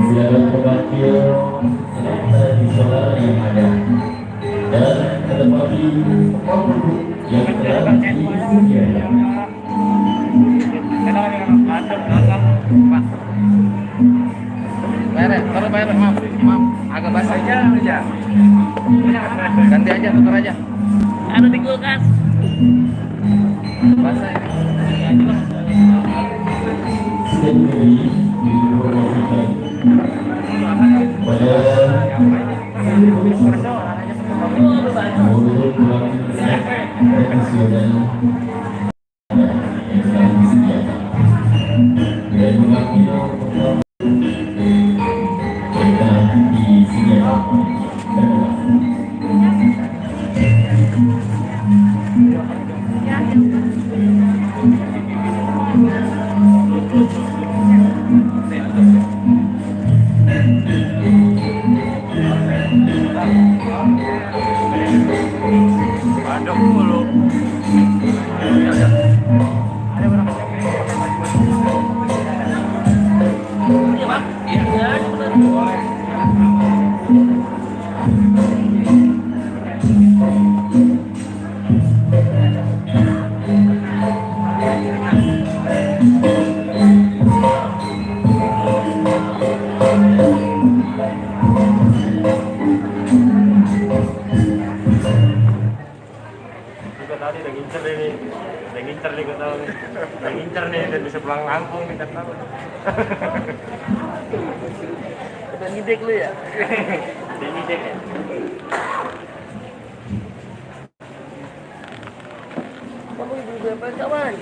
Ziarah pembakir serta di solar yang ada dan menempati penduduk yang telah disediakan. Bayar, maaf, agak basah aja. Ganti aja, tukar aja. Ada di kulkas. Basah ini. Sendiri diinformasikan pada menurut pelaksanaan tradisional yang telah disediakan dan mengambil yang telah disediakan. Tadi udah ngincer nih gue tahu nih, udah ngincer nih dan bisa pulang Lampung nih tak tahu. Udah ngidek lu ya? Udah ngidek ya. Kamu ibu berapa kawan?